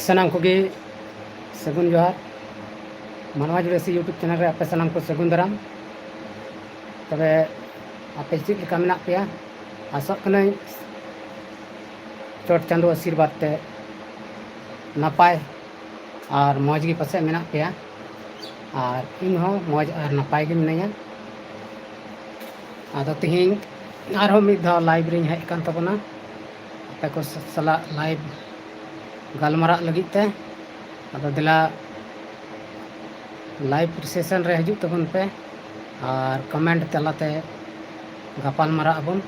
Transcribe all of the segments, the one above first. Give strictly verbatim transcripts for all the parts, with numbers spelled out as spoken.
ᱥᱟᱱᱟᱢ ᱠᱚᱜᱮ ᱥᱟᱹᱜᱩᱱ ᱡᱚᱦᱟᱨ᱾ ᱢᱟᱱᱣᱟ ᱡᱩᱲᱟᱹᱥᱤ YouTube channel ᱨᱮ ᱟᱯᱮ ᱥᱟᱱᱟᱢ ᱠᱚ ᱥᱟᱹᱜᱩᱱ ᱫᱟᱨᱟᱢ᱾ ᱛᱚᱵᱮ ᱟᱯᱮ ᱪᱮᱫ ᱞᱮᱠᱟ ᱢᱮᱱᱟᱜ ᱯᱮᱭᱟ? ᱟᱥᱚᱜ ᱠᱟᱹᱱᱟᱹᱧ ᱪᱚᱴ ᱪᱟᱸᱫᱳ ᱟᱥᱤᱨᱵᱟᱫᱽ ᱛᱮ ᱱᱟᱯᱟᱭ ᱟᱨ ᱢᱚᱡᱽ ᱜᱮ ᱯᱟᱥᱮᱡ ᱢᱮᱱᱟᱜ ᱯᱮᱭᱟ᱾ ᱟᱨ ᱤᱧ ᱦᱚᱸ ᱢᱚᱡᱽ ᱟᱨ ᱱᱟᱯᱟᱭ ᱜᱮ ᱢᱤᱱᱟᱹᱧᱟ᱾ ᱟᱫᱚ ᱛᱮᱦᱮᱧ ᱟᱨᱦᱚᱸ ᱢᱤᱫ ᱫᱷᱟᱣ live ᱨᱤᱧ ᱦᱮᱡ ᱟᱠᱟᱱ ᱛᱟᱵᱚᱱᱟ, ᱟᱯᱮ ᱠᱚ ᱥᱟᱞᱟᱜ live ᱜᱟᱞᱢᱟᱨᱟᱜ ᱞᱟᱹᱜᱤᱫ ᱛᱮ᱾ ᱟᱫᱚ ᱫᱮᱞᱟ, live session ᱨᱮ ᱦᱤᱡᱩᱜ ᱛᱟᱵᱚᱱ ᱯᱮ ᱟᱨ comment ᱛᱟᱞᱟᱛᱮ ᱜᱟᱯᱟᱞ ᱢᱟᱨᱟᱜ ᱟᱵᱚᱱ᱾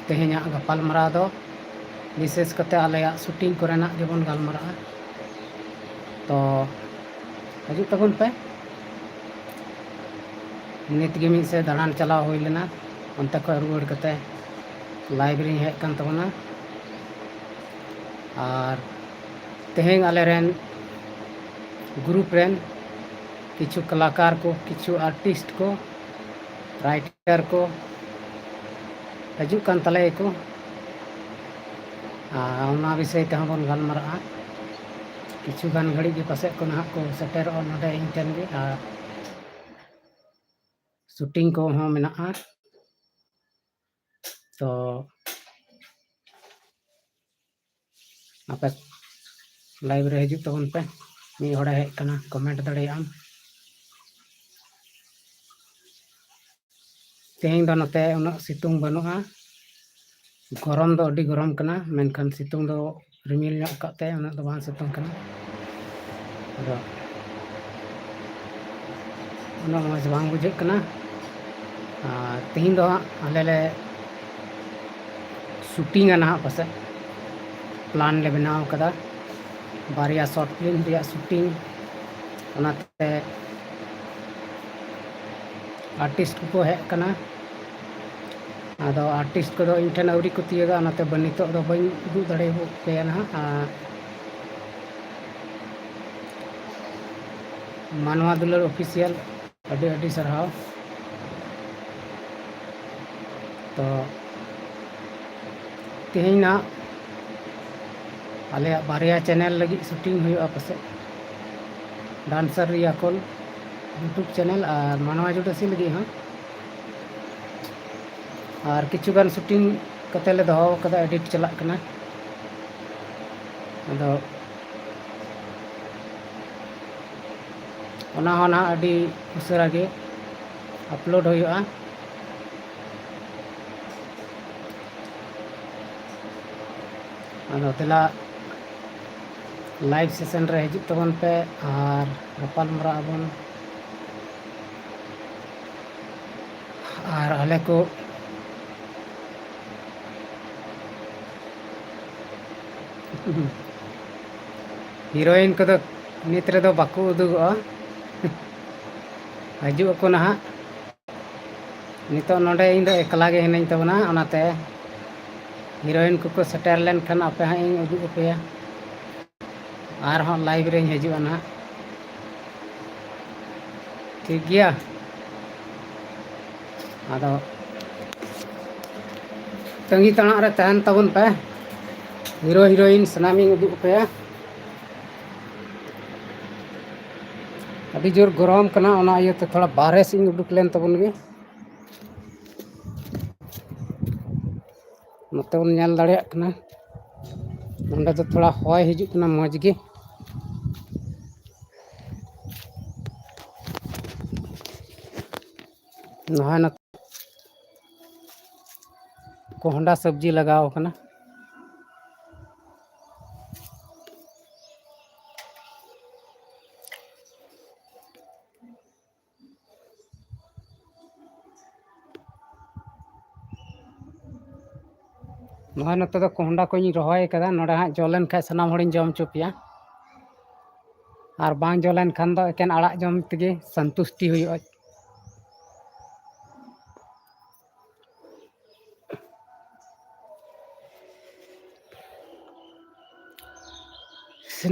ᱛᱮᱦᱮᱧᱟᱜ ᱜᱟᱯᱟᱞ ᱢᱟᱨᱟᱣ ᱫᱚ ᱵᱤᱥᱮᱥ ᱠᱟᱛᱮ ᱟᱞᱮᱭᱟᱜ shooting ᱠᱚᱨᱮᱱᱟᱜ ᱜᱮᱵᱚᱱ ᱜᱟᱞᱢᱟᱨᱟᱜᱼᱟ᱾ ᱛᱚ ᱦᱤᱡᱩᱜ ᱛᱟᱵᱚᱱ ᱯᱮ᱾ ᱱᱤᱛ ᱜᱮ ᱢᱤᱫ ᱥᱮᱫ ᱫᱟᱬᱟᱱ ᱪᱟᱞᱟᱣ ᱦᱩᱭ ᱞᱮᱱᱟ, ᱚᱱᱛᱮ ᱠᱷᱚᱱ ᱨᱩᱣᱟᱹᱲ ᱠᱟᱛᱮ live ᱨᱤᱧ ᱦᱮᱡ ᱟᱠᱟᱱ ᱛᱟᱵᱚᱱᱟ᱾ ᱟᱨ ᱛᱮᱦᱮᱧ ᱟᱞᱮ ᱨᱮᱱ group ᱨᱮᱱ ᱠᱤᱪᱷᱩ ᱠᱟᱞᱟᱠᱟᱨ ᱠᱚ, ᱠᱤᱪᱷᱩ artist ᱠᱚ, writer ᱠᱚ ᱦᱤᱡᱩᱜ ᱠᱟᱱ ᱛᱟᱞᱮᱭᱟᱠᱚ᱾ ᱟᱨ ᱚᱱᱟ ᱵᱤᱥᱚᱭ ᱛᱮᱦᱚᱸ ᱵᱚᱱ ᱜᱟᱞᱢᱟᱨᱟᱜᱼᱟ᱾ ᱠᱤᱪᱷᱩ ᱜᱟᱱ ᱜᱷᱟᱹᱲᱤᱡ ᱜᱮ ᱯᱟᱥᱮᱡ ᱠᱚ ᱱᱟᱦᱟᱜ ᱠᱚ ᱥᱮᱴᱮᱨᱚᱜᱼᱟ ᱱᱚᱰᱮ ᱤᱧ ᱴᱷᱮᱱ ᱜᱮ᱾ ᱟᱨ shooting ᱠᱚᱦᱚᱸ ᱢᱮᱱᱟᱜᱼᱟ᱾ ᱛᱚ ᱟᱯᱮ live ᱨᱮ ᱦᱤᱡᱩᱜ ᱛᱟᱵᱚᱱ ᱯᱮ᱾ ᱢᱤᱫ ᱦᱚᱲᱮ ᱦᱮᱡ ᱠᱟᱱᱟ, comment ᱫᱟᱲᱮᱭᱟᱜ ᱟᱢ᱾ ᱛᱮᱦᱮᱧ ᱫᱚ ᱱᱚᱛᱮ ᱩᱱᱟᱹᱜ ᱥᱤᱛᱩᱝ ᱵᱟᱹᱱᱩᱜᱼᱟ, ᱜᱚᱨᱚᱢ ᱫᱚ ᱟᱹᱰᱤ ᱜᱚᱨᱚᱢ ᱠᱟᱱᱟ, ᱢᱮᱱᱠᱷᱟᱱ ᱥᱤᱛᱩᱝ ᱫᱚ ᱨᱤᱢᱤᱞ ᱧᱚᱜ ᱟᱠᱟᱫ ᱛᱮ ᱩᱱᱟᱹᱜ ᱫᱚ ᱵᱟᱝ ᱥᱤᱛᱩᱝ ᱠᱟᱱᱟ᱾ ᱟᱫᱚ ᱩᱱᱟᱹᱜ ᱢᱚᱡᱽ ᱵᱟᱝ ᱵᱩᱡᱷᱟᱹᱜ ᱠᱟᱱᱟ᱾ ᱟᱨ ᱛᱮᱦᱮᱧ ᱫᱚ ᱦᱟᱸᱜ ᱟᱞᱮ ᱞᱮ shootingᱟ ᱱᱟᱦᱟᱜ, ᱯᱟᱥᱮᱡ plan ᱞᱮ ᱵᱮᱱᱟᱣ ᱠᱟᱫᱟ, ᱵᱟᱨᱭᱟ short film ᱨᱮᱭᱟᱜ shooting᱾ ᱚᱱᱟᱛᱮ artist ᱠᱚᱠᱚ ᱦᱮᱡ ᱠᱟᱱᱟ᱾ ᱟᱫᱚ artist ᱠᱚᱫᱚ ᱤᱧ ᱴᱷᱮᱱ ᱟᱹᱣᱨᱤ ᱠᱚ ᱛᱤᱭᱳᱜᱟ, ᱚᱱᱟᱛᱮ ᱵᱟᱹᱧ, ᱱᱤᱛᱚᱜ ᱫᱚ ᱵᱟᱹᱧ ᱩᱫᱩᱜ ᱫᱟᱲᱮᱭᱟᱯᱮᱭᱟ ᱱᱟᱦᱟᱜ᱾ ᱟᱨ ᱢᱟᱱᱣᱟ ᱫᱩᱞᱟᱹᱲ Official, ᱟᱹᱰᱤ ᱟᱹᱰᱤ ᱥᱟᱨᱦᱟᱣ᱾ ᱛᱚ ᱛᱮᱦᱮᱧ ᱱᱟᱦᱟᱜ ᱟᱞᱮᱭᱟᱜ ᱵᱟᱨᱭᱟ ᱪᱮᱱᱮᱞ ᱞᱟᱹᱜᱤᱫ ᱥᱩᱴᱤᱝ ᱦᱩᱭᱩᱜᱼᱟ ᱯᱟᱥᱮᱡ, ᱰᱟᱱᱥᱟᱨ ᱨᱤᱭᱟ ᱠᱚᱞ YouTube ᱪᱮᱱᱮᱞ ᱟᱨ ᱢᱟᱱᱣᱟ ᱡᱩᱰᱟᱹᱥᱤ ᱞᱟᱹᱜᱤᱫ ᱦᱚᱸ᱾ ᱟᱨ ᱠᱤᱪᱷᱩ ᱜᱟᱱ ᱥᱩᱴᱤᱝ ᱠᱟᱛᱮ ᱞᱮ ᱫᱚᱦᱚ ᱟᱠᱟᱫᱟ, ᱮᱰᱤᱴ ᱪᱟᱞᱟᱜ ᱠᱟᱱᱟ᱾ ᱟᱫᱚ ᱚᱱᱟ ᱦᱚᱸ ᱱᱟᱦᱟᱜ ᱟᱹᱰᱤ ᱩᱥᱟᱹᱨᱟ ᱜᱮ ᱟᱯᱞᱳᱰ ᱦᱩᱭᱩᱜᱼᱟ᱾ ᱟᱫᱚ ᱫᱮᱞᱟ ᱞᱟᱭᱤᱵᱷ ᱥᱮᱥᱚᱱ ᱨᱮ ᱦᱤᱡᱩᱜ ᱛᱟᱵᱚᱱ ᱯᱮ ᱟᱨ ᱜᱟᱯᱟᱞ ᱢᱟᱨᱟᱜ ᱟᱵᱚᱱ᱾ ᱟᱨ ᱟᱞᱮ ᱠᱚ ᱦᱤᱨᱳᱭᱤᱱ ᱠᱚᱫᱚ ᱱᱤᱛ ᱨᱮᱫᱚ ᱵᱟᱠᱚ ᱩᱫᱩᱜᱚᱜᱼᱟ᱾ ᱦᱤᱡᱩᱜ ᱟᱠᱚ ᱱᱟᱦᱟᱜ᱾ ᱱᱤᱛᱚᱜ ᱱᱚᱰᱮ ᱤᱧ ᱫᱚ ᱮᱠᱞᱟ ᱜᱮ ᱦᱤᱱᱟᱹᱧ ᱛᱟᱵᱚᱱᱟ, ᱚᱱᱟᱛᱮ ᱦᱤᱨᱳᱭᱤᱱ ᱠᱚᱠᱚ ᱥᱮᱴᱮᱨ ᱞᱮᱱᱠᱷᱟᱱ ᱟᱯᱮ ᱦᱟᱸᱜ ᱤᱧ ᱩᱫᱩᱜ ᱟᱯᱮᱭᱟ᱾ ᱟᱨᱦᱚᱸ ᱞᱟᱭᱤᱵᱷ ᱨᱮᱧ ᱦᱤᱡᱩᱜᱼᱟ ᱱᱟᱦᱟᱜ᱾ ᱴᱷᱤᱠ ᱜᱮᱭᱟ, ᱟᱫᱚ ᱛᱟᱺᱜᱤ ᱛᱟᱲᱟᱜ ᱨᱮ ᱛᱟᱦᱮᱱ ᱛᱟᱵᱚᱱ ᱯᱮ᱾ ᱦᱤᱨᱳ ᱦᱤᱨᱳᱭᱤᱱ ᱥᱟᱱᱟᱢᱤᱧ ᱩᱫᱩᱜ ᱟᱯᱮᱭᱟ᱾ ᱟᱹᱰᱤ ᱡᱳᱨ ᱜᱚᱨᱚᱢ ᱠᱟᱱᱟ, ᱚᱱᱟ ᱤᱭᱟᱹᱛᱮ ᱛᱷᱚᱲᱟ ᱵᱟᱦᱨᱮ ᱥᱮᱫ ᱤᱧ ᱩᱰᱩᱠ ᱞᱮᱱ ᱛᱟᱵᱚᱱ ᱜᱮ᱾ ᱱᱚᱛᱮ ᱵᱚᱱ ᱧᱮᱞ ᱫᱟᱲᱮᱭᱟᱜ ᱠᱟᱱᱟ, ᱱᱚᱸᱰᱮ ᱫᱚ ᱛᱷᱚᱲᱟ ᱦᱚᱭ ᱦᱤᱡᱩᱜ ᱠᱟᱱᱟ ᱢᱚᱡᱽ ᱜᱮ᱾ ᱱᱚᱜᱼᱚᱭ ᱱᱚᱛᱮ ᱠᱚᱦᱰᱟ ᱥᱚᱵᱽᱡᱤ ᱞᱟᱜᱟᱣ ᱠᱟᱱᱟ᱾ ᱱᱚᱜᱼᱚᱭ ᱱᱚᱛᱮ ᱫᱚ ᱠᱚᱦᱰᱟ ᱠᱚᱧ ᱨᱚᱦᱚᱭ ᱠᱟᱫᱟ, ᱱᱚᱰᱮ ᱦᱟᱸᱜ ᱡᱚ ᱞᱮᱱ ᱠᱷᱟᱡ ᱥᱟᱱᱟᱢ ᱦᱚᱲᱤᱧ ᱡᱚᱢ ᱦᱚᱪᱚ ᱯᱮᱭᱟ, ᱟᱨ ᱵᱟᱝ ᱡᱚ ᱞᱮᱱ ᱠᱷᱟᱱ ᱫᱚ ᱮᱠᱮᱱ ᱟᱲᱟᱜ ᱡᱚᱢ ᱛᱮᱜᱮ ᱥᱚᱱᱛᱩᱥᱴᱤ ᱦᱩᱭᱩᱜᱼᱟ᱾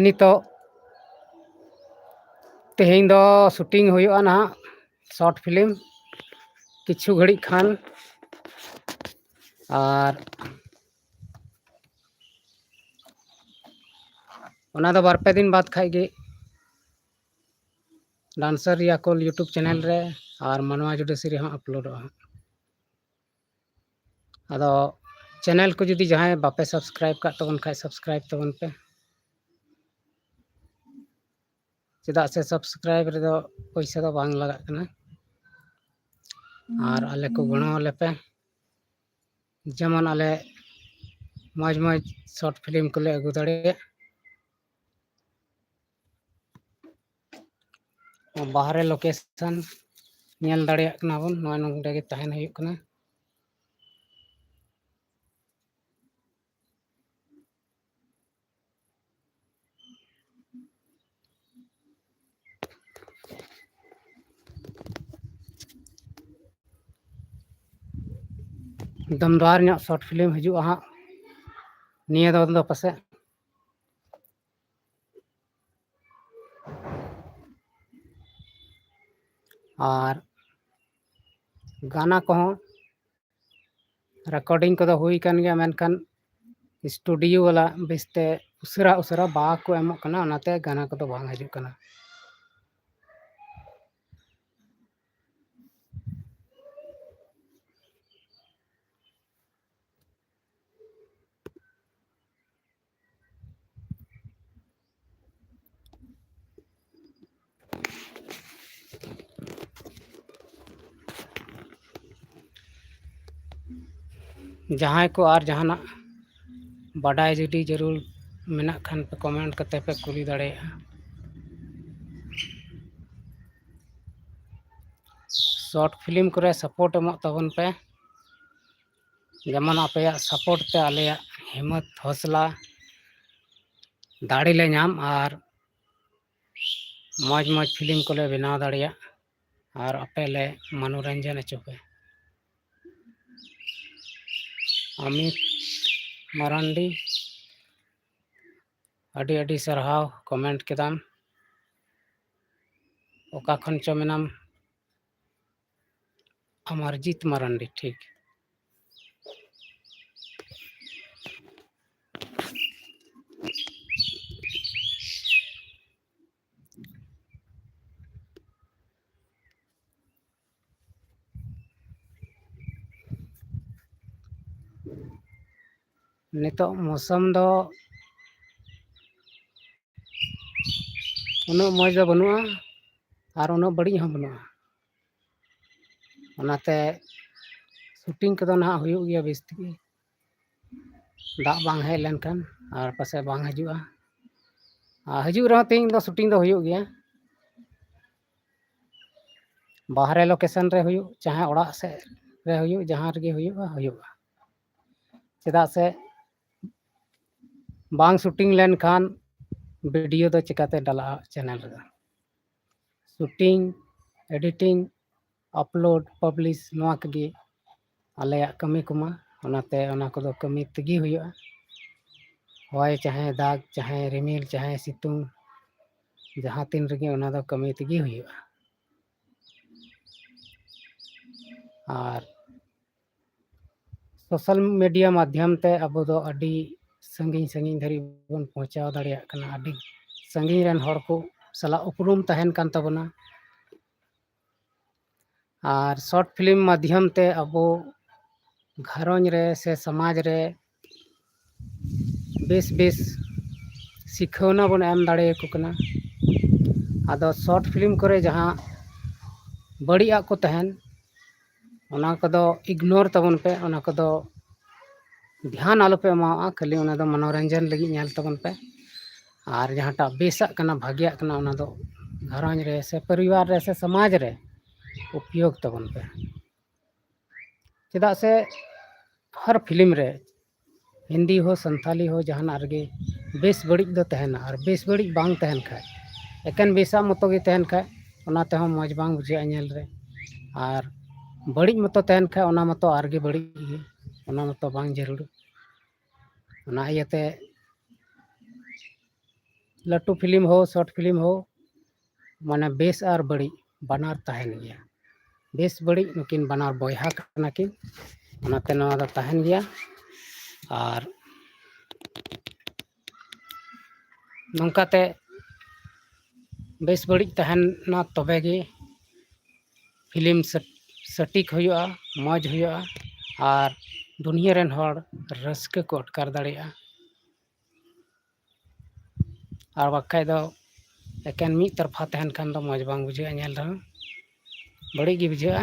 ᱱᱤᱛᱚᱜ ᱛᱮᱦᱮᱧ ᱫᱚ ᱥᱩᱴᱤᱝ ᱦᱩᱭᱩᱜᱼᱟ ᱱᱟᱦᱟᱜ, ᱥᱚᱨᱴ ᱯᱷᱤᱞᱢ ᱠᱤᱪᱷᱩ ᱜᱷᱟᱹᱲᱤᱡ ᱠᱷᱟᱱ, ᱟᱨ ᱚᱱᱟ ᱫᱚ ᱵᱟᱨ ᱯᱮ ᱫᱤᱱ ᱵᱟᱫᱽ ᱠᱷᱟᱡ ᱜᱮ ᱰᱟᱱᱥᱟᱨ ᱨᱤᱭᱟ ᱠᱚᱞ YouTube ᱪᱮᱱᱮᱞ ᱨᱮ ᱟᱨ ᱢᱟᱱᱣᱟ ᱡᱩᱰᱤᱥᱤ ᱨᱮᱦᱚᱸ ᱟᱯᱞᱳᱰᱚᱜᱼᱟ ᱦᱟᱸᱜ᱾ ᱟᱫᱚ ᱪᱮᱱᱮᱞ ᱠᱚ ᱡᱩᱫᱤ ᱡᱟᱦᱟᱸᱭ ᱵᱟᱯᱮ ᱥᱟᱵᱥᱠᱨᱟᱭᱤᱵ ᱠᱟᱜ ᱛᱟᱵᱚᱱ ᱠᱷᱟᱡ, ᱥᱟᱵᱥᱠᱨᱟᱭᱤᱵ ᱛᱟᱵᱚᱱ ᱯᱮ, ᱪᱮᱫᱟᱜ ᱥᱮ ᱥᱟᱵᱥᱠᱨᱟᱭᱤᱵ ᱨᱮᱫᱚ ᱯᱚᱭᱥᱟ ᱫᱚ ᱵᱟᱝ ᱞᱟᱜᱟᱜ ᱠᱟᱱᱟ᱾ ᱟᱨ ᱟᱞᱮ ᱠᱚ ᱜᱚᱲᱚ ᱟᱞᱮ ᱯᱮ, ᱡᱮᱢᱚᱱ ᱟᱞᱮ ᱢᱚᱡᱽ ᱢᱚᱡᱽ ᱥᱚᱨᱴ ᱯᱷᱤᱞᱢ ᱠᱚᱞᱮ ᱟᱹᱜᱩ ᱫᱟᱲᱮᱭᱟᱜ᱾ ᱵᱟᱦᱨᱮ ᱞᱳᱠᱮᱥᱚᱱ ᱧᱮᱞ ᱫᱟᱲᱮᱭᱟᱜ ᱠᱟᱱᱟ ᱵᱚᱱ, ᱱᱚᱜᱼᱚᱭ ᱱᱚᱰᱮ ᱜᱮ ᱛᱟᱦᱮᱱ ᱦᱩᱭᱩᱜ ᱠᱟᱱᱟ᱾ ᱫᱚᱢᱫᱟᱨ ᱧᱚᱜ ᱥᱚᱨᱴ ᱯᱷᱤᱞᱢ ᱦᱤᱡᱩᱜᱼᱟ ᱦᱟᱸᱜ ᱱᱤᱭᱟᱹ ᱫᱚ, ᱫᱚ ᱯᱟᱥᱮᱡ᱾ ᱟᱨ ᱜᱟᱱᱟ ᱠᱚᱦᱚᱸ ᱨᱮᱠᱚᱨᱰᱤᱝ ᱠᱚᱫᱚ ᱦᱩᱭ ᱟᱠᱟᱱ ᱜᱮᱭᱟ, ᱢᱮᱱᱠᱷᱟᱱ ᱥᱴᱩᱰᱤᱭᱳ ᱵᱟᱞᱟ ᱵᱮᱥᱛᱮ ᱩᱥᱟᱹᱨᱟ ᱩᱥᱟᱹᱨᱟ ᱵᱟᱠᱚ ᱮᱢᱚᱜ ᱠᱟᱱᱟ, ᱚᱱᱟᱛᱮ ᱜᱟᱱᱟ ᱠᱚᱫᱚ ᱵᱟᱝ ᱦᱤᱡᱩᱜ ᱠᱟᱱᱟ᱾ ᱡᱟᱦᱟᱸᱭ ᱠᱚ ᱟᱨ ᱡᱟᱦᱟᱱᱟᱜ ᱵᱟᱰᱟᱭ ᱡᱩᱫᱤ ᱡᱟᱹᱨᱩᱲ ᱢᱮᱱᱟᱜ ᱠᱷᱟᱱ ᱯᱮ, ᱠᱚᱢᱮᱱᱴ ᱠᱟᱛᱮ ᱯᱮ ᱠᱩᱞᱤ ᱫᱟᱲᱮᱭᱟᱜᱼᱟ᱾ ᱥᱚᱨᱴ ᱯᱷᱤᱞᱢ ᱠᱚᱨᱮ ᱥᱟᱯᱳᱨᱴ ᱮᱢᱚᱜ ᱛᱟᱵᱚᱱ ᱯᱮ, ᱡᱮᱢᱚᱱ ᱟᱯᱮᱭᱟᱜ ᱥᱟᱯᱳᱨᱴ ᱛᱮ ᱟᱞᱮᱭᱟᱜ ᱦᱤᱢᱢᱚᱛ, ᱦᱚᱥᱞᱟ, ᱫᱟᱲᱮ ᱞᱮ ᱧᱟᱢ ᱟᱨ ᱢᱚᱡᱽ ᱢᱚᱡᱽ ᱯᱷᱤᱞᱢ ᱠᱚᱞᱮ ᱵᱮᱱᱟᱣ ᱫᱟᱲᱮᱭᱟᱜ ᱟᱨ ᱟᱯᱮ ᱞᱮ ᱢᱚᱱᱳᱨᱚᱧᱡᱚᱱ ᱦᱚᱪᱚ ᱯᱮ᱾ ᱚᱢᱤᱛ ᱢᱟᱨᱟᱱᱰᱤ, ᱟᱹᱰᱤ ᱟᱹᱰᱤ ᱥᱟᱨᱦᱟᱣ, ᱠᱚᱢᱮᱱᱴ ᱠᱮᱫᱟᱢ᱾ ᱚᱠᱟ ᱠᱷᱚᱱ ᱪᱚ ᱢᱮᱱᱟᱢ? ᱚᱢᱚᱨᱡᱤᱛ ᱢᱟᱨᱟᱱᱰᱤ, ᱴᱷᱤᱠ᱾ ᱱᱤᱛᱚᱜ ᱢᱳᱥᱩᱢ ᱫᱚ ᱩᱱᱟᱹᱜ ᱢᱚᱡᱽ ᱫᱚ ᱵᱟᱹᱱᱩᱜᱼᱟ ᱟᱨ ᱩᱱᱟᱹᱜ ᱵᱟᱹᱲᱤᱡ ᱦᱚᱸ ᱵᱟᱹᱱᱩᱜᱼᱟ᱾ ᱚᱱᱟᱛᱮ ᱥᱩᱴᱤᱝ ᱠᱚᱫᱚ ᱱᱟᱦᱟᱜ ᱦᱩᱭᱩᱜ ᱜᱮᱭᱟ ᱵᱮᱥ ᱛᱮᱜᱮ, ᱫᱟᱜ ᱵᱟᱝ ᱦᱮᱡ ᱞᱮᱱᱠᱷᱟᱱ, ᱟᱨ ᱯᱟᱥᱮᱡ ᱵᱟᱝ ᱦᱤᱡᱩᱜᱼᱟ᱾ ᱟᱨ ᱦᱤᱡᱩᱜ ᱨᱮᱦᱚᱸ ᱛᱮᱦᱮᱧ ᱫᱚ ᱥᱩᱴᱤᱝ ᱫᱚ ᱦᱩᱭᱩᱜ ᱜᱮᱭᱟ, ᱵᱟᱦᱨᱮ ᱞᱳᱠᱮᱥᱚᱱ ᱨᱮ ᱦᱩᱭᱩᱜ, ᱪᱟᱦᱮ ᱚᱲᱟᱜ ᱥᱮᱫ ᱨᱮ ᱦᱩᱭᱩᱜ, ᱡᱟᱦᱟᱸ ᱨᱮᱜᱮ ᱦᱩᱭᱩᱜᱼᱟ, ᱦᱩᱭᱩᱜᱼᱟ᱾ ᱪᱮᱫᱟᱜ ᱥᱮ ᱵᱟᱝ ᱥᱩᱴᱤᱝ ᱞᱮᱱᱠᱷᱟᱱ ᱵᱷᱤᱰᱤᱭᱳ ᱫᱚ ᱪᱤᱠᱟᱹᱛᱮ ᱰᱟᱞᱟᱜᱼᱟ ᱪᱮᱱᱮᱞ ᱨᱮᱫᱚ? ᱥᱩᱴᱤᱝ, ᱮᱰᱤᱴᱤᱝ, ᱟᱯᱞᱳᱰ, ᱯᱟᱵᱽᱞᱤᱥ, ᱱᱚᱣᱟ ᱠᱚᱜᱮ ᱟᱞᱮᱭᱟᱜ ᱠᱟᱹᱢᱤ ᱠᱚᱢᱟ᱾ ᱚᱱᱟᱛᱮ ᱚᱱᱟ ᱠᱚᱫᱚ ᱠᱟᱹᱢᱤ ᱛᱮᱜᱮ ᱦᱩᱭᱩᱜᱼᱟ᱾ ᱦᱚᱭ ᱪᱟᱦᱮ ᱫᱟᱜᱽ, ᱪᱟᱦᱮ ᱨᱤᱢᱤᱞ, ᱪᱟᱦᱮ ᱥᱤᱛᱩᱝ, ᱡᱟᱦᱟᱸ ᱛᱤᱱ ᱨᱮᱜᱮ ᱚᱱᱟ ᱫᱚ ᱠᱟᱹᱢᱤ ᱛᱮᱜᱮ ᱦᱩᱭᱩᱜᱼᱟ᱾ ᱟᱨ ᱥᱳᱥᱟᱞ ᱢᱤᱰᱤᱭᱟ ᱢᱟᱫᱽᱫᱷᱚᱢ ᱛᱮ ᱟᱵᱚ ᱫᱚ ᱟᱹᱰᱤ ᱥᱟᱺᱜᱤᱧ ᱥᱟᱺᱜᱤᱧ ᱫᱷᱟᱹᱨᱤᱡ ᱵᱚᱱ ᱯᱳᱸᱣᱪᱷᱟᱣ ᱫᱟᱲᱮᱭᱟᱜ ᱠᱟᱱᱟ᱾ ᱟᱹᱰᱤ ᱥᱟᱺᱜᱤᱧ ᱨᱮᱱ ᱦᱚᱲ ᱠᱚ ᱥᱟᱞᱟᱜ ᱩᱯᱨᱩᱢ ᱛᱟᱦᱮᱱ ᱠᱟᱱ ᱛᱟᱵᱚᱱᱟ᱾ ᱟᱨ ᱥᱚᱨᱴ ᱯᱷᱤᱞᱢ ᱢᱟᱫᱽᱫᱷᱚᱢ ᱛᱮ ᱟᱵᱚ ᱜᱷᱟᱨᱚᱸᱡᱽ ᱨᱮ ᱥᱮ ᱥᱚᱢᱟᱡᱽ ᱨᱮ ᱵᱮᱥ ᱵᱮᱥ ᱥᱤᱠᱷᱟᱹᱣᱱᱟ ᱵᱚᱱ ᱮᱢ ᱫᱟᱲᱮᱭᱟᱠᱚ ᱠᱟᱱᱟ᱾ ᱟᱫᱚ ᱥᱚᱨᱴ ᱯᱷᱤᱞᱢ ᱠᱚᱨᱮ ᱡᱟᱦᱟᱸ ᱵᱟᱹᱲᱤᱡᱟᱜ ᱠᱚ ᱛᱟᱦᱮᱱ, ᱚᱱᱟ ᱠᱚᱫᱚ ᱤᱜᱽᱱᱳᱨ ᱛᱟᱵᱚᱱ ᱯᱮ, ᱚᱱᱟ ᱠᱚᱫᱚ ᱫᱷᱮᱭᱟᱱ ᱟᱞᱚᱯᱮ ᱮᱢᱟᱣᱟᱜᱼᱟ, ᱠᱷᱟᱹᱞᱤ ᱚᱱᱟ ᱫᱚ ᱢᱚᱱᱳᱨᱚᱧᱡᱚᱱ ᱞᱟᱹᱜᱤᱫ ᱧᱮᱞ ᱛᱟᱵᱚᱱ ᱯᱮ᱾ ᱟᱨ ᱡᱟᱦᱟᱸᱴᱟᱜ ᱵᱮᱥᱟᱜ ᱠᱟᱱᱟ, ᱵᱷᱟᱜᱮᱭᱟᱜ ᱠᱟᱱᱟ, ᱚᱱᱟ ᱫᱚ ᱜᱷᱟᱨᱚᱸᱡᱽ ᱨᱮ ᱥᱮ ᱯᱚᱨᱤᱵᱟᱨ ᱨᱮ ᱥᱮ ᱥᱚᱢᱟᱡᱽ ᱨᱮ ᱩᱯᱭᱳᱜᱽ ᱛᱟᱵᱚᱱ ᱯᱮ᱾ ᱪᱮᱫᱟᱜ ᱥᱮ ᱦᱟᱨ ᱯᱷᱤᱞᱢ ᱨᱮ, ᱦᱤᱱᱫᱤ ᱦᱳ, ᱥᱟᱱᱛᱷᱟᱞᱤ ᱦᱳ, ᱡᱟᱦᱟᱱᱟᱜ ᱨᱮᱜᱮ ᱵᱮᱥ ᱵᱟᱹᱲᱤᱡ ᱫᱚ ᱛᱟᱦᱮᱱᱟ᱾ ᱟᱨ ᱵᱮᱥ ᱵᱟᱹᱲᱤᱡ ᱵᱟᱝ ᱛᱟᱦᱮᱱ ᱠᱷᱟᱡ, ᱮᱠᱮᱱ ᱵᱮᱥᱟᱜ ᱢᱚᱛᱚ ᱜᱮ ᱛᱟᱦᱮᱱ ᱠᱷᱟᱡ, ᱚᱱᱟ ᱛᱮᱦᱚᱸ ᱢᱚᱡᱽ ᱵᱟᱝ ᱵᱩᱡᱷᱟᱹᱜᱼᱟ ᱧᱮᱞ ᱨᱮ᱾ ᱟᱨ ᱵᱟᱹᱲᱤᱡ ᱢᱚᱛᱚ ᱛᱟᱦᱮᱱ ᱠᱷᱟᱡ, ᱚᱱᱟ ᱢᱚᱛᱚ ᱟᱨᱜᱮ ᱵᱟᱹᱲᱤᱡ ᱜᱮ, ᱚᱱᱟ ᱢᱚᱛᱚ ᱵᱟᱝ ᱡᱟᱹᱨᱩᱲ᱾ ᱚᱱᱟ ᱤᱭᱟᱹᱛᱮ ᱞᱟᱹᱴᱩ ᱯᱷᱤᱞᱢ ᱦᱳ, ᱥᱚᱨᱴ ᱯᱷᱤᱞᱢ ᱦᱳ, ᱢᱟᱱᱮ ᱵᱮᱥ ᱟᱨ ᱵᱟᱹᱲᱤᱡ ᱵᱟᱱᱟᱨ ᱛᱟᱦᱮᱱ ᱜᱮᱭᱟ᱾ ᱵᱮᱥ ᱵᱟᱹᱲᱤᱡ ᱱᱩᱠᱤᱱ ᱵᱟᱱᱟᱨ ᱵᱚᱭᱦᱟ ᱠᱟᱱᱟ ᱠᱤᱱ, ᱚᱱᱟᱛᱮ ᱱᱚᱣᱟ ᱫᱚ ᱛᱟᱦᱮᱱ ᱜᱮᱭᱟ᱾ ᱟᱨ ᱱᱚᱝᱠᱟᱛᱮ ᱵᱮᱥ ᱵᱟᱹᱲᱤᱡ ᱛᱟᱦᱮᱱᱟ, ᱛᱚᱵᱮ ᱜᱮ ᱯᱷᱤᱞᱢ ᱥᱚ-, ᱥᱚᱴᱷᱤᱠ ᱦᱩᱭᱩᱜᱼᱟ, ᱢᱚᱡᱽ ᱦᱩᱭᱩᱜᱼᱟ᱾ ᱟᱨ ᱫᱩᱱᱤᱭᱟᱹ ᱨᱮᱱ ᱦᱚᱲ ᱨᱟᱹᱥᱠᱟᱹ ᱠᱚ ᱟᱴᱠᱟᱨ ᱫᱟᱲᱮᱭᱟᱜᱼᱟ᱾ ᱟᱨ ᱵᱟᱠᱷᱟᱡ ᱫᱚ ᱮᱠᱮᱱ ᱢᱤᱫ ᱛᱚᱨᱯᱷᱟ ᱛᱟᱦᱮᱱ ᱠᱷᱟᱱ ᱫᱚ ᱢᱚᱡᱽ ᱵᱟᱝ ᱵᱩᱡᱷᱟᱹᱜᱼᱟ, ᱧᱮᱞ ᱨᱮᱦᱚᱸ ᱵᱟᱹᱲᱤᱡ ᱜᱮ ᱵᱩᱡᱷᱟᱹᱜᱼᱟ᱾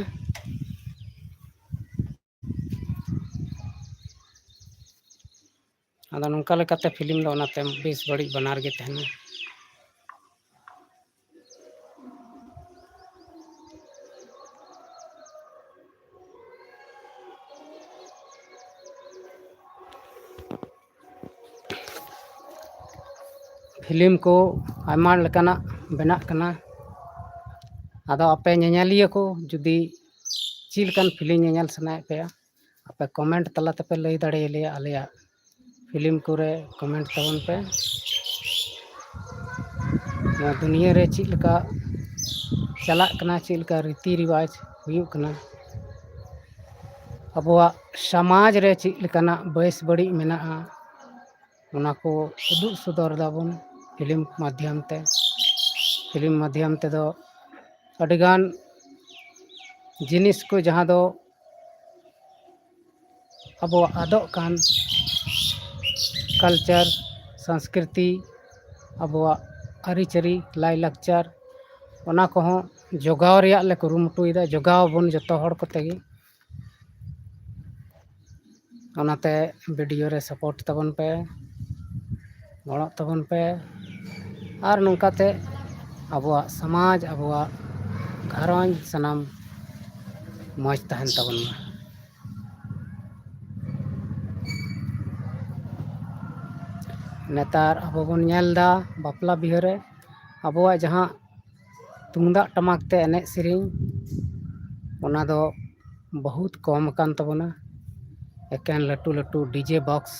ᱟᱫᱚ ᱱᱚᱝᱠᱟ ᱞᱮᱠᱟᱛᱮ ᱯᱷᱤᱞᱢ ᱫᱚ ᱚᱱᱟᱛᱮ ᱵᱮᱥ ᱵᱟᱹᱲᱤᱡ ᱵᱟᱱᱟᱨ ᱜᱮ ᱛᱟᱦᱮᱱᱟ᱾ ᱯᱷᱤᱞᱢ ᱠᱚ ᱟᱭᱢᱟ ᱞᱮᱠᱟᱱᱟᱜ ᱵᱮᱱᱟᱜ ᱠᱟᱱᱟ᱾ ᱟᱫᱚ ᱟᱯᱮ ᱧᱮᱧᱮᱞᱤᱭᱟᱹ ᱠᱚ ᱡᱩᱫᱤ ᱪᱮᱫ ᱞᱮᱠᱟᱱ ᱯᱷᱤᱞᱢ ᱧᱮᱧᱮᱞ ᱥᱟᱱᱟᱭᱮᱫ ᱯᱮᱭᱟ, ᱟᱯᱮ ᱠᱚᱢᱮᱱᱴ ᱛᱟᱞᱟ ᱛᱮᱯᱮ ᱞᱟᱹᱭ ᱫᱟᱲᱮᱭᱟᱞᱮᱭᱟ, ᱟᱞᱮᱭᱟᱜ ᱯᱷᱤᱞᱢ ᱠᱚᱨᱮ ᱠᱚᱢᱮᱱᱴ ᱛᱟᱵᱚᱱ ᱯᱮ᱾ ᱱᱚᱣᱟ ᱫᱩᱱᱤᱭᱟᱹ ᱨᱮ ᱪᱮᱫ ᱞᱮᱠᱟ ᱪᱟᱞᱟᱜ ᱠᱟᱱᱟ, ᱪᱮᱫ ᱞᱮᱠᱟ ᱨᱤᱛᱤ ᱨᱮᱣᱟᱡᱽ ᱦᱩᱭᱩᱜ ᱠᱟᱱᱟ, ᱟᱵᱚᱣᱟᱜ ᱥᱚᱢᱟᱡᱽ ᱨᱮ ᱪᱮᱫ ᱞᱮᱠᱟᱱᱟᱜ ᱵᱮᱥ ᱵᱟᱹᱲᱤᱡ ᱢᱮᱱᱟᱜᱼᱟ, ᱚᱱᱟ ᱠᱚ ᱩᱫᱩᱜ ᱥᱚᱫᱚᱨ ᱫᱟᱵᱚᱱ ᱯᱷᱤᱞᱢ ᱢᱟᱫᱽᱫᱷᱚᱢ ᱛᱮ᱾ ᱯᱷᱤᱞᱢ ᱢᱟᱫᱽᱫᱷᱚᱢ ᱛᱮᱫᱚ ᱟᱹᱰᱤᱜᱟᱱ ᱡᱤᱱᱤᱥ ᱠᱚ, ᱡᱟᱦᱟᱸ ᱫᱚ ᱟᱵᱚᱣᱟᱜ ᱟᱫᱚᱜ ᱠᱟᱱ ᱠᱟᱞᱪᱟᱨ, ᱥᱚᱝᱥᱠᱨᱤᱛᱤ, ᱟᱵᱚᱣᱟᱜ ᱟᱹᱨᱤᱪᱟᱹᱞᱤ, ᱞᱟᱭᱼᱞᱟᱠᱪᱟᱨ, ᱚᱱᱟ ᱠᱚᱦᱚᱸ ᱡᱚᱜᱟᱣ ᱨᱮᱭᱟᱜ ᱞᱮ ᱠᱩᱨᱩᱢᱩᱴᱩᱭᱮᱫᱟ᱾ ᱡᱚᱜᱟᱣ ᱟᱵᱚᱱ ᱡᱚᱛᱚ ᱦᱚᱲ ᱠᱚᱛᱮ ᱜᱮ᱾ ᱚᱱᱟᱛᱮ ᱵᱷᱤᱰᱤᱭᱳ ᱨᱮ ᱥᱟᱯᱳᱨᱴ ᱛᱟᱵᱚᱱ ᱯᱮ, ᱜᱚᱲᱚᱜ ᱛᱟᱵᱚᱱ ᱯᱮ, ᱟᱨ ᱱᱚᱝᱠᱟᱛᱮ ᱟᱵᱚᱣᱟᱜ ᱥᱚᱢᱟᱡᱽ, ᱟᱵᱚᱣᱟᱜ ᱜᱷᱟᱨᱚᱸᱡᱽ ᱥᱟᱱᱟᱢ ᱢᱚᱡᱽ ᱛᱟᱦᱮᱱ ᱛᱟᱵᱚᱱ ᱢᱟ᱾ ᱱᱮᱛᱟᱨ ᱟᱵᱚ ᱵᱚᱱ ᱧᱮᱞ ᱮᱫᱟ ᱵᱟᱯᱞᱟ ᱵᱤᱦᱟᱹ ᱨᱮ ᱟᱵᱚᱣᱟᱜ ᱡᱟᱦᱟᱸ ᱛᱩᱢᱫᱟᱜ ᱴᱟᱢᱟᱠ ᱛᱮ ᱮᱱᱮᱡ ᱥᱮᱨᱮᱧ, ᱚᱱᱟ ᱫᱚ ᱵᱚᱦᱩᱛ ᱠᱚᱢ ᱟᱠᱟᱱ ᱛᱟᱵᱚᱱᱟ᱾ ᱮᱠᱮᱱ ᱞᱟᱹᱴᱩ ᱞᱟᱹᱴᱩ ᱰᱤᱡᱮ ᱵᱚᱠᱥ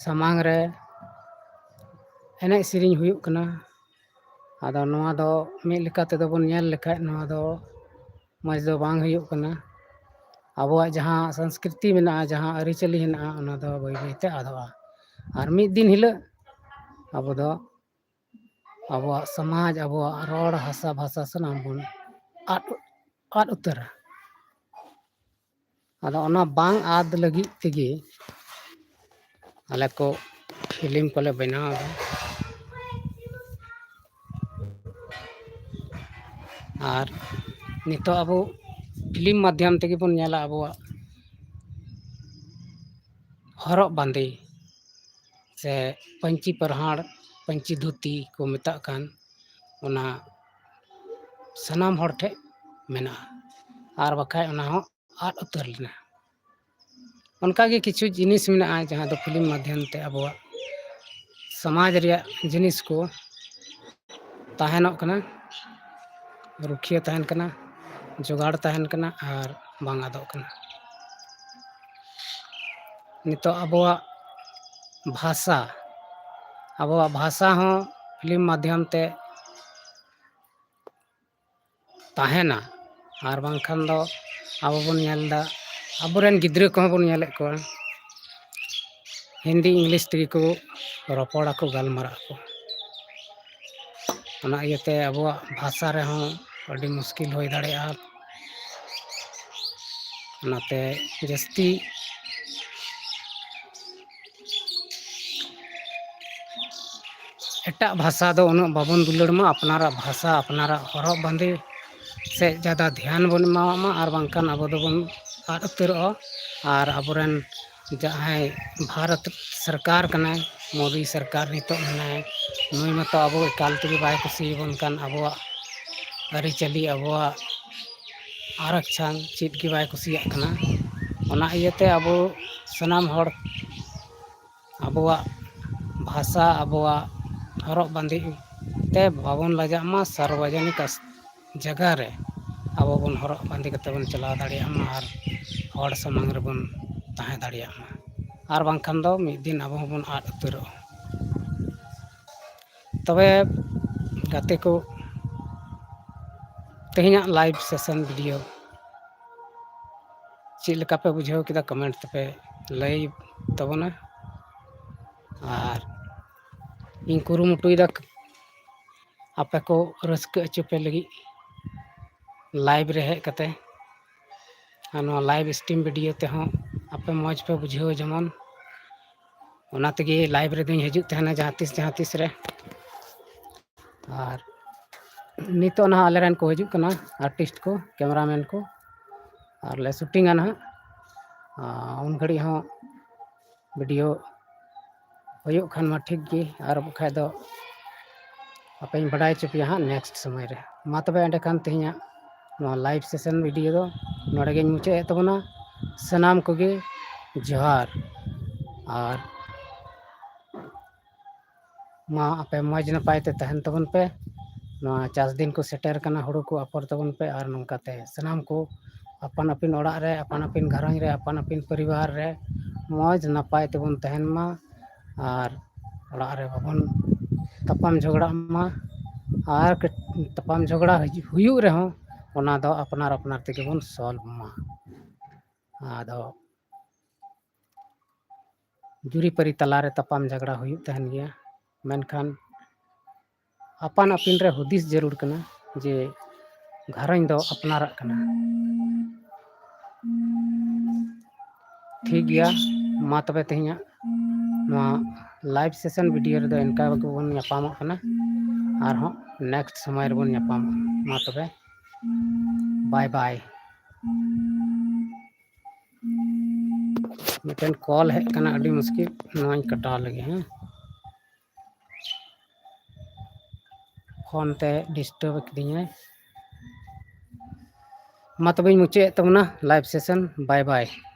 ᱥᱟᱢᱟᱝ ᱨᱮ ᱮᱱᱮᱡ ᱥᱮᱨᱮᱧ ᱦᱩᱭᱩᱜ ᱠᱟᱱᱟ᱾ ᱟᱫᱚ ᱱᱚᱣᱟ ᱫᱚ ᱢᱤᱫ ᱞᱮᱠᱟ ᱛᱮᱫᱚ ᱵᱚᱱ ᱧᱮᱞ ᱞᱮᱠᱷᱟᱡ, ᱱᱚᱣᱟ ᱫᱚ ᱢᱚᱡᱽ ᱫᱚ ᱵᱟᱝ ᱦᱩᱭᱩᱜ ᱠᱟᱱᱟ᱾ ᱟᱵᱚᱣᱟᱜ ᱡᱟᱦᱟᱸ ᱥᱚᱝᱥᱠᱨᱤᱛᱤ ᱢᱮᱱᱟᱜᱼᱟ, ᱡᱟᱦᱟᱸ ᱟᱹᱨᱤᱪᱟᱹᱞᱤ ᱦᱮᱱᱟᱜᱼᱟ, ᱚᱱᱟ ᱫᱚ ᱵᱟᱹᱭ ᱵᱟᱹᱭ ᱛᱮ ᱟᱫᱚᱜᱼᱟ᱾ ᱟᱨ ᱢᱤᱫ ᱫᱤᱱ ᱦᱤᱞᱳᱜ ᱟᱵᱚ ᱫᱚ ᱟᱵᱚᱣᱟᱜ ᱥᱚᱢᱟᱡᱽ, ᱟᱵᱚᱣᱟᱜ ᱨᱚᱲ, ᱦᱟᱥᱟ, ᱵᱷᱟᱥᱟ ᱥᱟᱱᱟᱢ ᱵᱚᱱ ᱟᱫ, ᱟᱫ ᱩᱛᱟᱹᱨᱟ᱾ ᱟᱫᱚ ᱚᱱᱟ ᱵᱟᱝ ᱟᱫ ᱞᱟᱹᱜᱤᱫ ᱛᱮᱜᱮ ᱟᱞᱮ ᱠᱚ ᱯᱷᱤᱞᱢ ᱠᱚᱞᱮ ᱵᱮᱱᱟᱣ ᱮᱫᱟ᱾ ᱟᱨ ᱱᱤᱛᱚᱜ ᱟᱵᱚ ᱯᱷᱤᱞᱢ ᱢᱟᱫᱽᱫᱷᱚᱢ ᱛᱮᱜᱮ ᱵᱚᱱ ᱧᱮᱞᱟ ᱟᱵᱚᱣᱟᱜ ᱦᱚᱨᱚᱜ ᱵᱟᱸᱫᱮ ᱥᱮ ᱯᱟᱹᱧᱪᱤ ᱯᱟᱨᱦᱟᱲ, ᱯᱟᱹᱧᱪᱤ ᱫᱷᱩᱛᱤ ᱠᱚ ᱢᱮᱛᱟᱜ ᱠᱟᱱ, ᱚᱱᱟ ᱥᱟᱱᱟᱢ ᱦᱚᱲ ᱴᱷᱮᱱ ᱢᱮᱱᱟᱜᱼᱟ, ᱟᱨ ᱵᱟᱠᱷᱟᱡ ᱚᱱᱟ ᱦᱚᱸ ᱟᱫ ᱩᱛᱟᱹᱨ ᱞᱮᱱᱟ᱾ ᱚᱱᱠᱟᱜᱮ ᱠᱤᱪᱷᱩ ᱡᱤᱱᱤᱥ ᱢᱮᱱᱟᱜᱼᱟ ᱡᱟᱦᱟᱸ ᱫᱚ ᱯᱷᱤᱞᱢ ᱢᱟᱫᱽᱫᱷᱚᱢ ᱛᱮ ᱟᱵᱚᱣᱟᱜ ᱥᱚᱢᱟᱡᱽ ᱨᱮᱭᱟᱜ ᱡᱤᱱᱤᱥ ᱠᱚ ᱛᱟᱦᱮᱱᱚᱜ ᱠᱟᱱᱟ, ᱨᱩᱠᱷᱤᱭᱟᱹ ᱛᱟᱦᱮᱱ ᱠᱟᱱᱟ, ᱡᱚᱜᱟᱲ ᱛᱟᱦᱮᱱ ᱠᱟᱱᱟ ᱟᱨ ᱵᱟᱝ ᱟᱫᱚᱜ ᱠᱟᱱᱟ᱾ ᱱᱤᱛᱚᱜ ᱟᱵᱚᱣᱟᱜ ᱵᱷᱟᱥᱟ, ᱟᱵᱚᱣᱟᱜ ᱵᱷᱟᱥᱟ ᱦᱚᱸ ᱯᱷᱤᱞᱢ ᱢᱟᱫᱽᱫᱷᱚᱢ ᱛᱮ ᱛᱟᱦᱮᱱᱟ, ᱟᱨ ᱵᱟᱝᱠᱷᱟᱱ ᱫᱚ ᱟᱵᱚ ᱵᱚᱱ ᱧᱮᱞ ᱮᱫᱟ, ᱟᱵᱚᱨᱮᱱ ᱜᱤᱫᱽᱨᱟᱹ ᱠᱚᱦᱚᱸ ᱵᱚᱱ ᱧᱮᱞᱮᱫ ᱠᱚᱣᱟ ᱦᱤᱱᱫᱤ ᱤᱝᱞᱤᱥ ᱛᱮᱜᱮ ᱠᱚ ᱨᱚᱯᱚᱲᱟᱠᱚ, ᱜᱟᱞᱢᱟᱨᱟᱜ ᱟᱠᱚ᱾ ᱚᱱᱟ ᱤᱭᱟᱹᱛᱮ ᱟᱵᱚᱣᱟᱜ ᱵᱷᱟᱥᱟ ᱨᱮᱦᱚᱸ ᱟᱹᱰᱤ ᱢᱩᱥᱠᱤᱞ ᱦᱩᱭ ᱫᱟᱲᱮᱭᱟᱜᱼᱟ᱾ ᱚᱱᱟᱛᱮ ᱡᱟᱹᱥᱛᱤ ᱮᱴᱟᱜ ᱵᱷᱟᱥᱟ ᱫᱚ ᱩᱱᱟᱹᱜ ᱵᱟᱵᱚᱱ ᱫᱩᱞᱟᱹᱲ ᱢᱟ, ᱟᱯᱱᱟᱨᱟᱜ ᱵᱷᱟᱥᱟ, ᱟᱯᱱᱟᱨᱟᱜ ᱦᱚᱨᱚᱜ ᱵᱟᱸᱫᱮ ᱥᱮᱫ ᱡᱟᱫᱟ ᱫᱷᱮᱭᱟᱱ ᱵᱚᱱ ᱮᱢᱟᱣᱟᱜ ᱢᱟ, ᱟᱨ ᱵᱟᱝᱠᱷᱟᱱ ᱟᱵᱚ ᱫᱚᱵᱚᱱ ᱟᱫ ᱩᱛᱟᱹᱨᱚᱜᱼᱟ᱾ ᱟᱨ ᱟᱵᱚᱨᱮᱱ ᱡᱟᱦᱟᱸᱭ ᱵᱷᱟᱨᱚᱛ ᱥᱚᱨᱠᱟᱨ ᱠᱟᱱᱟᱭ, ᱢᱳᱫᱤ ᱥᱚᱨᱠᱟᱨ ᱱᱤᱛᱚᱜ ᱢᱮᱱᱟᱭ, ᱱᱩᱭ ᱢᱟᱛᱚ ᱟᱵᱚ ᱮᱠᱟᱞ ᱛᱮᱜᱮ ᱵᱟᱭ ᱠᱩᱥᱤᱭᱟᱵᱚᱱ ᱠᱟᱱ, ᱟᱵᱚᱣᱟᱜ ᱟᱹᱨᱤᱪᱟᱹᱞᱤ, ᱟᱵᱚᱣᱟᱜ ᱟᱨᱟᱠᱪᱷᱟᱱ ᱪᱮᱫ ᱜᱮ ᱵᱟᱭ ᱠᱩᱥᱤᱭᱟᱜ ᱠᱟᱱᱟ᱾ ᱚᱱᱟ ᱤᱭᱟᱹᱛᱮ ᱟᱵᱚ ᱥᱟᱱᱟᱢ ᱦᱚᱲ ᱟᱵᱚᱣᱟᱜ ᱵᱷᱟᱥᱟ, ᱟᱵᱚᱣᱟᱜ ᱦᱚᱨᱚᱜ ᱵᱟᱸᱫᱮ ᱛᱮ ᱵᱟᱵᱚᱱ ᱞᱟᱡᱟᱜ ᱢᱟ᱾ ᱥᱟᱨᱵᱚᱡᱚᱱᱤᱠ ᱟᱥ-, ᱡᱟᱭᱜᱟ ᱨᱮ ᱟᱵᱚ ᱵᱚᱱ ᱦᱚᱨᱚᱜ ᱵᱟᱸᱫᱮ ᱠᱟᱛᱮ ᱵᱚᱱ ᱪᱟᱞᱟᱣ ᱫᱟᱲᱮᱭᱟᱜ ᱢᱟ ᱟᱨ ᱦᱚᱲ ᱥᱟᱢᱟᱝ ᱨᱮᱵᱚᱱ ᱛᱟᱦᱮᱸ ᱫᱟᱲᱮᱭᱟᱜ ᱢᱟ, ᱟᱨ ᱵᱟᱝᱠᱷᱟᱱ ᱫᱚ ᱢᱤᱫ ᱫᱤᱱ ᱟᱵᱚ ᱦᱚᱸᱵᱚᱱ ᱟᱫ ᱩᱛᱟᱹᱨᱚᱜᱼᱟ᱾ ᱛᱚᱵᱮ ᱜᱟᱛᱮ ᱠᱚ, ᱛᱮᱦᱮᱧᱟᱜ live session video ᱪᱮᱫ ᱞᱮᱠᱟ ᱯᱮ ᱵᱩᱡᱷᱟᱹᱣ ᱠᱮᱫᱟ, comment ᱛᱮᱯᱮ ᱞᱟᱹᱭ ᱛᱟᱵᱚᱱᱟ᱾ ᱟᱨ ᱤᱧ ᱠᱩᱨᱩᱢᱩᱴᱩᱭᱮᱫᱟ ᱟᱯᱮ ᱠᱚ ᱨᱟᱹᱥᱠᱟᱹ ᱦᱚᱪᱚ ᱯᱮ ᱞᱟᱹᱜᱤᱫ live ᱨᱮ ᱦᱮᱡ ᱠᱟᱛᱮ᱾ ᱟᱨ ᱱᱚᱣᱟ live stream video ᱛᱮᱦᱚᱸ ᱟᱯᱮ ᱢᱚᱡᱽ ᱯᱮ ᱵᱩᱡᱷᱟᱹᱣᱟ ᱡᱮᱢᱚᱱ᱾ ᱚᱱᱟ ᱛᱮᱜᱮ live ᱨᱮᱫᱚᱧ ᱦᱤᱡᱩᱜ ᱛᱟᱦᱮᱱᱟ ᱡᱟᱦᱟᱸ ᱛᱤᱥ ᱡᱟᱦᱟᱸ ᱛᱤᱥ ᱨᱮ᱾ ᱟᱨ ᱱᱤᱛᱚᱜ ᱱᱟᱦᱟᱜ ᱟᱞᱮ ᱨᱮᱱ ᱠᱚ ᱦᱤᱡᱩᱜ ᱠᱟᱱᱟ, artist ᱠᱚ, cameraman ᱠᱚ, ᱟᱨ ᱞᱮ shooting ᱟ ᱱᱟᱦᱟᱜ᱾ ᱟᱨ ᱩᱱ ᱜᱷᱟᱹᱲᱤᱡ ᱦᱚᱸ video ᱦᱩᱭᱩᱜ ᱠᱷᱟᱱ ᱢᱟ ᱴᱷᱤᱠ ᱜᱮ, ᱟᱨ ᱵᱟᱠᱷᱟᱡ ᱫᱚ ᱟᱯᱮᱧ ᱵᱟᱰᱟᱭ ᱦᱚᱪᱚ ᱯᱮᱭᱟ ᱦᱟᱸᱜ next ᱥᱚᱢᱚᱭ ᱨᱮ᱾ ᱢᱟ ᱛᱚᱵᱮ ᱮᱸᱰᱮᱠᱷᱟᱱ ᱛᱮᱦᱮᱧᱟᱜ ᱱᱚᱣᱟ live session video ᱫᱚ ᱱᱚᱰᱮ ᱜᱤᱧ ᱢᱩᱪᱟᱹᱫ ᱮᱫ ᱛᱟᱵᱚᱱᱟ᱾ ᱥᱟᱱᱟᱢ ᱠᱚᱜᱮ ᱡᱚᱦᱟᱨ᱾ ᱟᱨ ᱢᱟ ᱟᱯᱮ ᱢᱚᱡᱽ ᱱᱟᱯᱟᱭ ᱛᱮ ᱛᱟᱦᱮᱱ ᱛᱟᱵᱚᱱ ᱯᱮ᱾ ᱱᱚᱣᱟ ᱪᱟᱥ ᱫᱤᱱ ᱠᱚ ᱥᱮᱴᱮᱨ ᱠᱟᱱᱟ, ᱦᱩᱲᱩ ᱠᱚ ᱟᱯᱷᱚᱨ ᱛᱟᱵᱚᱱ ᱯᱮ᱾ ᱟᱨ ᱱᱚᱝᱠᱟᱛᱮ ᱥᱟᱱᱟᱢ ᱠᱚ ᱟᱯᱟᱱ ᱟᱹᱯᱤᱱ ᱚᱲᱟᱜ ᱨᱮ, ᱟᱯᱟᱱ ᱟᱹᱯᱤᱱ ᱜᱷᱟᱨᱚᱸᱡᱽ ᱨᱮ, ᱟᱯᱟᱱ ᱟᱹᱯᱤᱱ ᱯᱚᱨᱤᱵᱟᱨ ᱨᱮ ᱢᱚᱡᱽ ᱱᱟᱯᱟᱭ ᱛᱮᱵᱚᱱ ᱛᱟᱦᱮᱱ ᱢᱟ᱾ ᱟᱨ ᱚᱲᱟᱜ ᱨᱮ ᱵᱟᱵᱚᱱ ᱛᱟᱯᱟᱢ ᱡᱷᱚᱜᱽᱲᱟᱜ ᱢᱟ᱾ ᱟᱨ ᱠᱟᱹᱴ-, ᱛᱟᱯᱟᱢ ᱡᱷᱚᱜᱽᱲᱟ ᱦᱩᱭᱩᱜ ᱨᱮᱦᱚᱸ ᱚᱱᱟ ᱫᱚ ᱟᱯᱱᱟᱨ ᱟᱯᱱᱟᱨ ᱛᱮᱜᱮ ᱵᱚᱱ solve ᱢᱟ᱾ ᱟᱫᱚ ᱡᱩᱨᱤᱯᱟᱹᱨᱤ ᱛᱟᱞᱟᱨᱮ ᱛᱟᱯᱟᱢ ᱡᱷᱟᱜᱽᱲᱟ ᱦᱩᱭᱩᱜ ᱛᱟᱦᱮᱱ ᱜᱮᱭᱟ, ᱢᱮᱱᱠᱷᱟᱱ ᱟᱯᱟᱱ ᱟᱹᱯᱤᱱ ᱨᱮ ᱦᱩᱫᱤᱥ ᱡᱟᱹᱨᱩᱲ ᱠᱟᱱᱟ ᱡᱮ ᱜᱷᱟᱨᱚᱸᱡᱽ ᱫᱚ ᱟᱯᱱᱟᱨᱟᱜ ᱠᱟᱱᱟ᱾ ᱴᱷᱤᱠ ᱜᱮᱭᱟ, ᱢᱟ ᱛᱚᱵᱮ ᱛᱮᱦᱮᱧᱟᱜ ᱱᱚᱣᱟ live session video ᱨᱮᱫᱚ ᱤᱱᱠᱟ ᱜᱮᱵᱚᱱ ᱧᱟᱯᱟᱢᱚᱜ ᱠᱟᱱᱟ᱾ ᱟᱨᱦᱚᱸ next ᱥᱚᱢᱚᱭ ᱨᱮᱵᱚᱱ ᱧᱟᱯᱟᱢᱚᱜᱼᱟ᱾ ᱢᱟ ᱛᱚᱵᱮ, bye bye᱾ ᱢᱤᱫᱴᱮᱱ call ᱦᱮᱡ ᱠᱟᱱᱟ, ᱟᱹᱰᱤ ᱢᱩᱥᱠᱤᱞ, ᱱᱚᱣᱟᱧ ᱠᱟᱴᱟᱣ ᱞᱮᱜᱮ, ᱦᱮᱸ᱾ Phone ᱛᱮ disturb ᱠᱤᱫᱤᱧᱟᱭ᱾ ᱢᱟ ᱛᱚᱵᱮᱧ ᱢᱩᱪᱟᱹᱫ ᱮᱫ ᱛᱟᱵᱚᱱᱟ live session᱾ Bye bye᱾